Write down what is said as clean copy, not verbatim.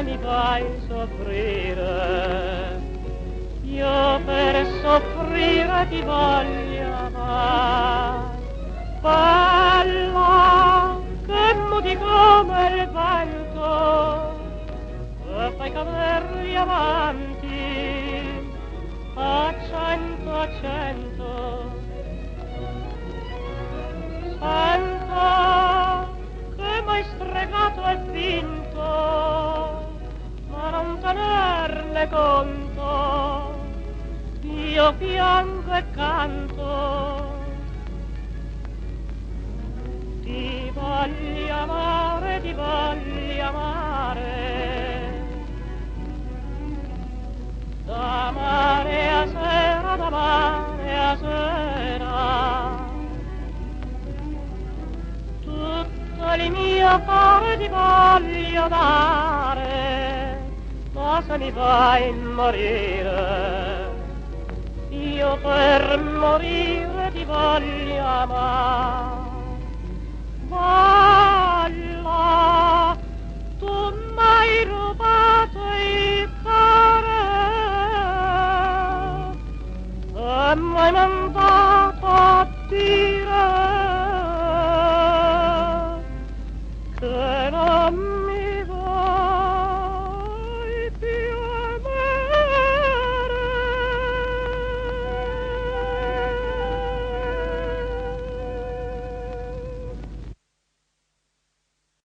se mi fai soffrire, io per soffrire ti voglio amare. Bella, che muti come il vento, e fai cader gli amanti a cento a cento. Sento che m'hai stregato e finto, ma non tenerne conto, io piango e canto. Ti voglio amare, ti voglio amare, da mare a sera, da mare a sera. Tutto il mio cuore ti voglio dare, ma se mi fai morire, io per morire ti voglio amare. Bella.